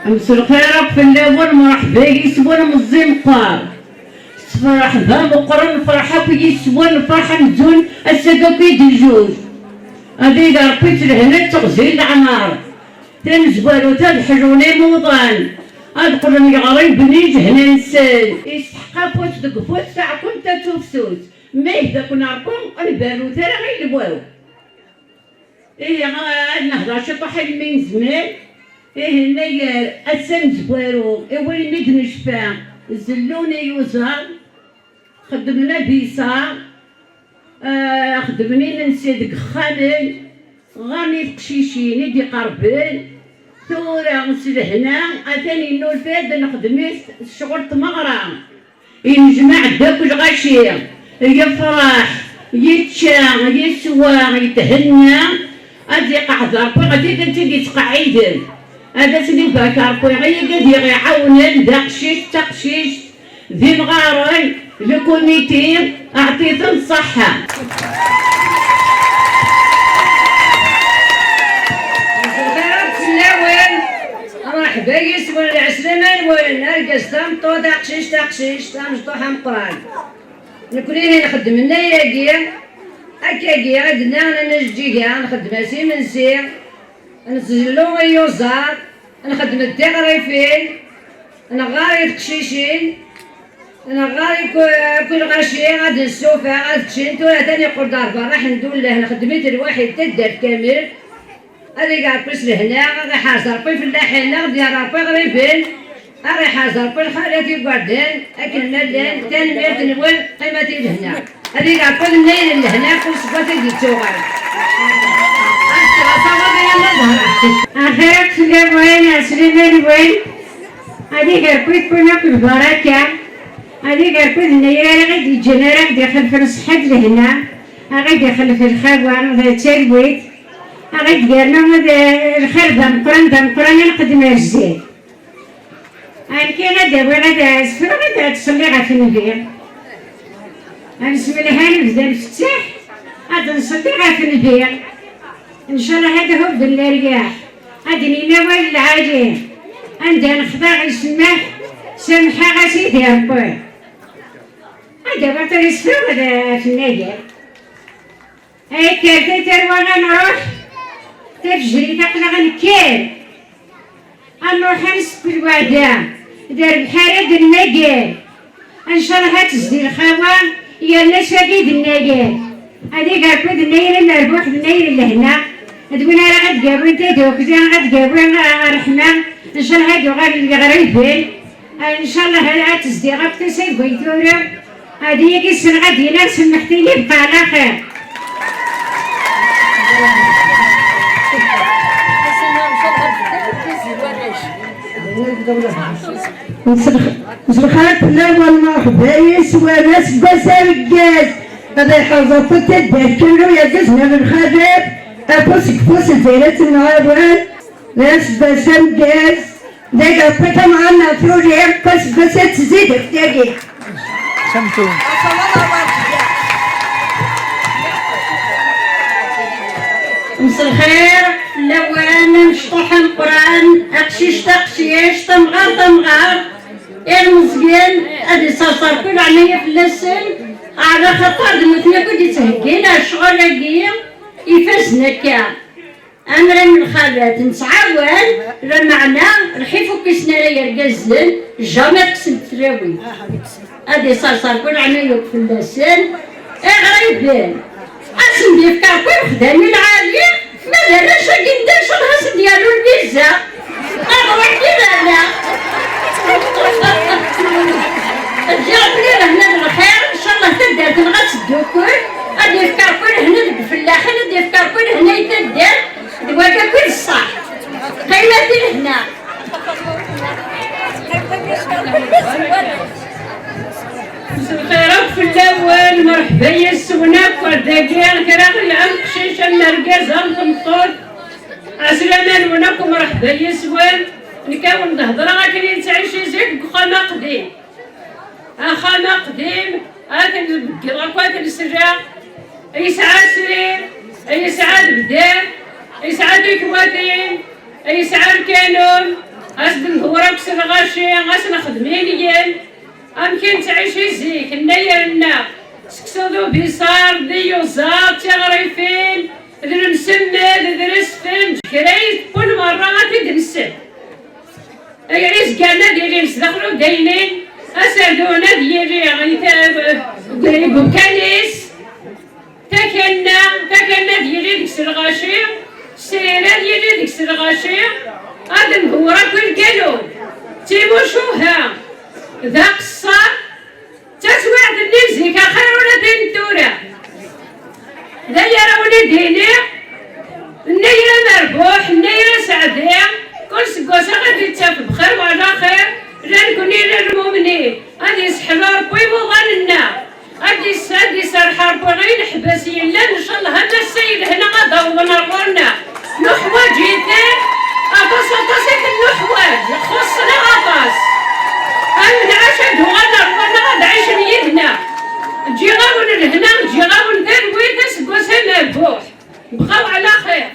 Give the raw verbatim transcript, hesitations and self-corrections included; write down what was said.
Mselxir akk fell-awen, mṛeḥba yis-wen meẓẓi meqqar. S tferḥ d ameqqran, nefreḥ akk yis-wen, nefreḥ amzun ass-agi akk i d-njuj. Ad yeg Ṛebbi s lehna d teɣzi n leɛmer. Tamezwarut ad ḥlun imuḍan, ad qqlen yeɣriben i lehna-nsen. Isteḥq afus deg ufus, taɛkumt ad tufsus. Ma ihda-ken Ṛebbi, ur berrut ara i lwaw. Ihi, ad nehder ciṭuḥ almi nezmer. Ihi, yennayer ass amezwaru, i win mi d-necfa, zellun i yuẓar, xeddmen abiṣar, ah, xeddmen imensi deg yexxamen, ɣer-i teqcicin i d-iqerben, tura s lehna, atan yennulfa-d nexdem-it s ccɣel n tmeɣra. Yennejmaɛ-d akk lɣaci, yefṛeḥ, yečča, yeswa, yethenna, ad iqeɛɛed Ṛebbi ɣef tikkelt i d-yettqeɛɛiden. Ad asen-ibarek Ṛebbi i yigad i ɣ-iɛawnen d aqcic d taqcict, d imɣaren, le comité, aɛṭi-ten ṣṣeḥḥa. Lxir akk fell-awen. Mṛeḥba yis-wen, lɛeslama-nwen, argaz, tameṭṭut, aqcic, taqcict, amecṭuḥ, ameqqran. Nekni nxeddem nnayr-agi, akkagi, ad d-nnaɣ neǧǧiga, nxeddem-as imensi, nzellu i yuẓar, nxeddem-d tiɣrifin, neɣɣar i teqcicin, neɣɣar i ku-, kul ɣaci, ad nessufeɣ, ad ččin, tura atan yeqqel-d ɣer berra, ḥemdullah, nxeddem-it lwaḥid, taddart kamel. Ad ig Ṛebbi s lehna, ad iḥrez Ṛebbi ifellaḥen, ad ɣ-d-yerr Ṛebbi iɣriben, ad iḥrez Ṛebbi lxalat igerdan, akken ma llan, tanemmirt-nwen, qqimet i lehna. Ad ig Ṛebbi d nnayr n lehna, kul seg wat ad d-ittuɣal. Ad d-tɛeṣṣawaḍ ay ama zehra. Axir akk fell-awen, ɛeslama-nwen, ad ig Ṛebbi iwwi-ken akk lbaraka, ad ig Ṛebbi d nnayr ara ɣ-d-yeǧǧen ara ɣ-d-ixelfen ṣṣeḥḥa d lehna, a ɣ-d-ixelf lxawa d talwit, a ɣ-d-yernu d lxir d ameqqran, d ameqqran, ad nqeddem ar zdat. Nekki ad awiɣ, ad sefruɣ, ad ttṣelliɣ ɣef nnbi. Ad nesmelḥ, ad nebda nfettaḥ, ad nṣelli ɣef nnbi. Ncallah ad hubben leryaḥ, ad d-nini awal lɛali. Anda nexḍa ɣ isemmaḥ, samḥeɣ a Sidi Ṛebbi. Ad awiɣ tura isefruɣ ɣef nnayer. Ay kker tay tarwa ad nruḥ, tafejrit aql-aɣ nekker. Ad nruḥ ad nsekk lweɛda, d rrbeḥ ara d-nnager. Ncallah ad tezdi lxawa, yerna s wagi d nnager. Ad ig Ṛebbi d nnayr n rrbuḥ, d nnayr n lehna. D win ara ɣ-d-yawin tadukli, ɣ-d-yawin, ah, ṛṛeḥma. Ncallah ad uɣalen d iɣriben. Ncallah ad tezdiɣ akk tasa deg wayen tura. Ad yagi ssneɣ ad d-iniɣ semmeḥt-iyi bqa ɛla xir. Mselxir fell-awen, mṛeḥba yis-wen, aseggas ameggaz. Ad iḥrez Ṛebbi taddart kullu, irgazen am lxalat, afus deg ufus, lzayrat n lɣawan. D aseggas ameggaz. Deg Ṛebbi tamɣa-nneɣ tuli, aseggas ad tezzi deg tagi. Samtu. Mselxir fell-awen, amecṭuḥ ameqqran, aqcic taqcict, amɣar tamɣart, ilmeẓyen, ad iṣerṣer kul leɛnaya fell-asen, ɛla xaṭer d nutni akk i d-ittheggin ar ccɣel-agi ifazen akka. Amram lxalat nettɛawan, lameɛna lḥif ur k-issnen ara yergazen, jamais kksen-d tlawin. Ad iṣerṣer kul leɛnaya akk fell-asen, iɣriben. Ad sen-d-yefk Ṛebbi lexdami lɛali, ma d arrac-agi n da, ncallah ad sen-d-yernu lbiza. Ad ruḥ di lehna. Ǧǧiɣ-ken di lehna d lxir, ncallah taddart-nneɣ ad teddukul, ad d-yefk Ṛebbi lehna deg ifellaḥen, ad d-yefk Ṛebbi lehna i taddart, d wakka akk i d ṣṣeḥ. Qqimet i lehna. Mselxir akk fell-awen, mṛeḥba yis-wen akk, ar dagi kra n amqcic, am argaz, am tmeṭṭut, ɛeslama-nwen akk, mṛeḥba yis-wen. Nekk ad wen-d-hedṛeɣ akken i nettɛici zik deg uxxam aqdim. Axxam aqdim, ad t-nbeddel akk, ad t-nesleɣ. Yesɛa srir, yesɛa lebdad, yesɛa tikwatin, yesɛa lkanun, ad s-d-, Ass nexdem inyen, amek i nettɛici zik, nnayer-nneɣ, seksu d ubiṣar, d iyuzaḍ, d tiɣrifin, d lemsemmed, d resfen, d kra i tewwin merra ad t-id-nessen. Izgaren ad ilin sdaxel udaynin, aserdun ad yili deg umkan-is, takanna, takanna ad yili deg-s lɣaci, srir ad yili deg-s lɣaci, ad nbewwer akk i lgalu. D timucuha, d aqeṣṣer, d taswiɛt-nni n zik axir ula d ayen n tura. D aya ara wen-id-iniɣ, nnayer amerbuḥ, nnayer aseɛdi, kul seg wass ad ittaf bxir wala xir, la nekni la lmumnin, ad yesseḥlu Ṛebbi imuḍan-nneɣ. Ad is-, ad iserreḥ Ṛebbi i leḥbas yellan, ncallah am ass-a i lehna ad awḍen ar ɣur-neɣ. Nuḥwaǧ-iten aṭas, aṭas i ten-nuḥwaǧ, xuṣṣen-aɣ aṭas. Ad nɛac ad uɣalen ar ɣur-neɣ ad ɛicen yid-neɣ. Ǧǧiɣ-awen lehna, ǧǧiɣ-awen talwit, aseggas amerbuḥ. Bɣaw ɛla xir.